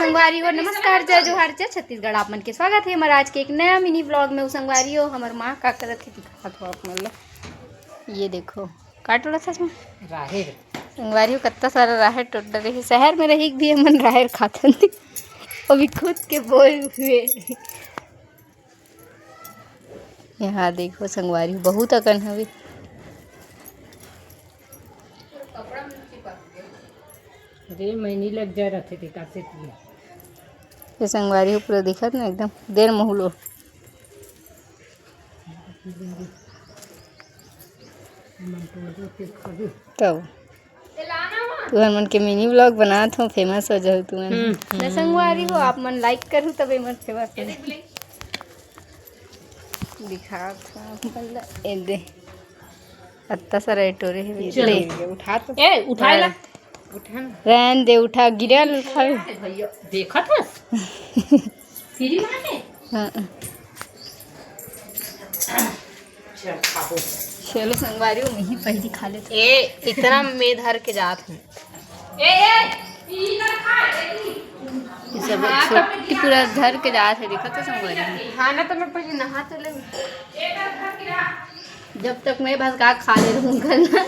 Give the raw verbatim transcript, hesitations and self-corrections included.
संगवारी हो, नमस्कार, जय जोहार, जय छत्तीसगढ़। आप मन के स्वागत हे हमर आज के एक नया मिनी व्लॉग में। संगवारी हो, हमर माँ का करत हे, दिखात हो आप मन ला। ये देखो, का टोरत हस माँ? राहेर। संगवारी हो, कत्ता सारा राहेर टोर डरे हे। शहर में रही भी हमन राहेर खाथन, वो भी खुद के बोए हुए। यहाँ देखो संगवारी हो, बहुत अकन हवे। अरे, मैनी लग जा रथे, ते का से पिए। ये संगवारी हो, पूरा दिखत ना एकदम देर महुलो। तब तुहर मन के मिनी व्लॉग बनात हो, फेमस हो जाहू तुमन। हम्म। न संगवारी हो, आप मन लाइक करहू तब एमन फेमस हो। दिखात हो आप मन ला, ए दे। अत्ता सारा एटोरे हे, चलो। ले। उठा तो। ए, उठाए ला। हाँ। उठा ना। रहन दे, उठा, गिरे ल उठावे। भैया, देखत हस? फ्री माने? हाँ। चल, खाबो। चलो संगवारी हो, मैं ही पहली खा लेते। ए, इतना मैं धर के जात हूँ। ए, ए, ई ना खा, ए, ई। ये सब हाँ, छोटी पूरा धर के जात हे, देखत हो संगवारी हो। हाँ ना, तो मैं पहले नहा तो ले। जब तक मैं बस गा खा ले रहूँ घर ना।